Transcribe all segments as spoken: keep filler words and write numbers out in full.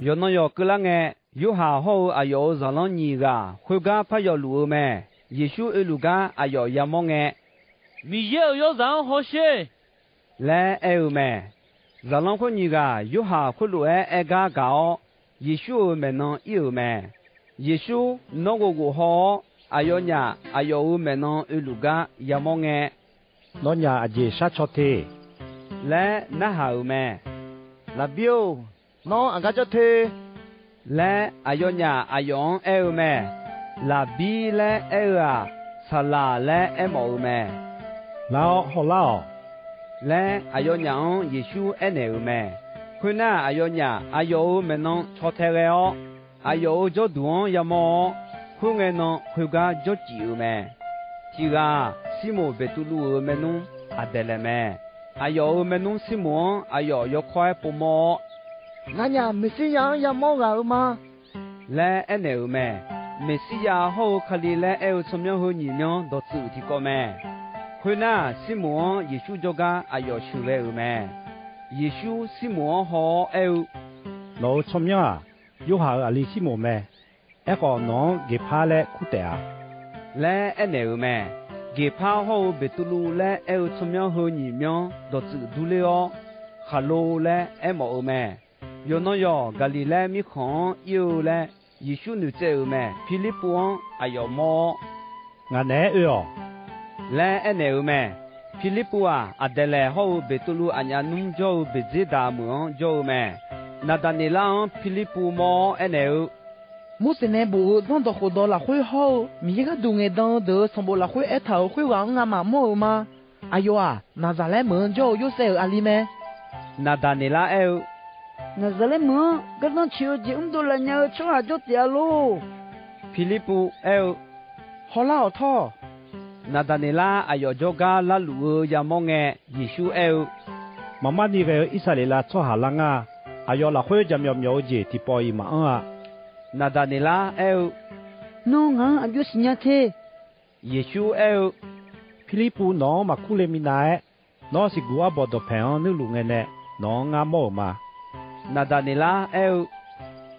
Yawqnan yawq keuvlar ngae, Yorhaq hawr-eu aqyawf-euq zaqlanr nyiq ghaq khoergar par yawfluf-eu mae. Yeqsur oeluf gar aqyawf yamawr ngae, Miqyaer-euq Yawrzaq-anr hawsher laer aer-eu mae. Zaqlanr khoer nyiq ghaq Yorhaq khoerlof-aer aer gar gaq-awr, Yeqsur-euq maeqnan ir-euq mae. Yeqsur nawr ghofghof haw-awr, aqyawfnyaf aqyawf-euq maeqnan oeluf gar yamawr ngae, Nawnyaf aqjeq shar caw te laer narhaq-euq mae. Laqbir-or, nawr aqgar jawr te laer aqyawfnyaf aqyawf-anr aer-eu mae. Laqbir laer aer-eu-aq, Saqlaq laer aermawf-eu mae. Lar-awr hawlar-awq laer, aqyawfnyaf-anr Yeqsur aernaeq-euq mae. Khoernar, aqyawfnyaf aqyawf-euq maeqnan caw tae ghae-awr, aqyawf-euq jawrduq-anr yamawr-awr, khoerngae nan khoergar jawrcif-euq mae. Tiq ghaq-aq, Sirmoq Beqtuvluv-euq maernmr Aqdaeqlaeq mae. Aqyawf-euq maernmr Sirmoq-anr aqyawf yawkawr-aer povmawr-awr, Nganyaf Meqsirya-anr yamawr ghaq-euq ma laer aernaeq-euq mae. Meqsirya hawr-eu Kali laer aer-eu tsawrmyanr heu nyiq myanr dawqtsuif tiqkawv mae. Khoernar, Sirmoq-anr Yeqsur jawrgar aqyawf sheuqghae-euq mae. Yeqsur Sirmoq-anr haw-awr aer-eu, Nawq-euq tsawrmyanr-aq, Yorhaq-euq aqli Sirmoq mae. Aerkhawf, nawq-anr Geqpar laer kur taef-a laer aernaeq-euq mae. Geqpar hawr-eu Beqtuvluv laer aer-eu tsawrmyanr heu nyiq myanr dawqtsuif durler-awr, Khaqlo laer aermawf-eu mae. Yawqnan yawq Gaqliqlaer mirkhanq-anr ir-eu laer Yeqsur noeqtsaev-euq mae. Pirlirpuv-anr aqyawf mawr-awr, Ngaq naeq-aer oe-awq laer aernaeq-euq mae. Pirlirpuv-aq, Aqdaeqlaeq hawr-eu Beqtuvluv aqnyaf nmr jawr-eu Beqdzerdaq meuq-anr jawr-eu mae. Naqdaqneqlar-anr Pirlirpuv mawr-awr aernaeq-eu, Morseq nae bof-euq Zanrdawq khofdawq lafkhoer hawr-eu Miqyaer gharduq ngaeqdan-eu deuq-euq sanqbof lafkhoer aertaq-euq khoerghaq-anr ngamaf mawr-euq ma. Aqyawf-aq, Naqzaqlaer meuq-anr jawr-eu Yorsaev-euq aqli mae. Naqdaqneqlar aer-eu, Naqzaqlaer meuq-anr gardanr coeq-eu jeq mrdov laf nya-eu tsawrhaq jawr taef-a lor. Pirlirpuv aer-eu, Hawlar-awq tawr. Naqdaqneqlar aqyawf jawrgar larluf-eu yamawr ngae, Yeqsur aer-eu, Maqmar ni ghae-eu Irsaqleqlav tsawrhaq lar ngar. Aqyawf lafkhoer jaqmyawf myawf-eu jeq tiqpawf-iq maqanr-a. Naqdaqneqlar aer-eu, Nawr ngaq-anr aqjox siqnya te. Yeqsur aer-eu, Pirlirpuv nawq-anr maqkur le minav-aer, nawr siqguq arbawq dawqpaeq-anr nuirluf ngae nae nawq-anr ngar mawr-euq ma. Naqdaqneqlar aer-eu,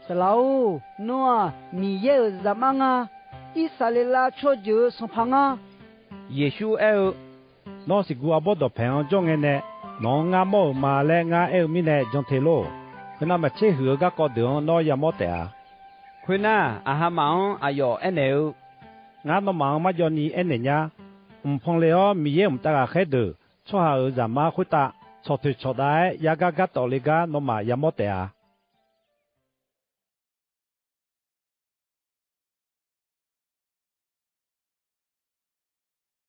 Saqlaq-or, nawr-aq, Miqyaer-euq Zaqmar ngar. Irsaqleqlav tsawrjeuq-euq Sanqpaq ngar. Yeqsur aer-eu, Nawr siqguq arbawr dawqpaeq-anr jawr ngae nae nawq-anr ngar mawr-euq ma laer ngar aer-eu mirnae jan te lor. Heunav maqtser huiq-eu garkawv deuq-anr nawr yamawr taef-a. Khoernar, aqhamaf-anr aqyawf aernaeq-eu, Ngar nawmaf-anr marjawv ni aernaeq nyar. Mq pan le-awr Miqyaer mqtav ghaqkhaer deuq Tsawrhaq-euq Zaqmar khoertav tsawqtoeq cawqdav-aer yagar gar tawf le gar nawmaf yamawr taef-a.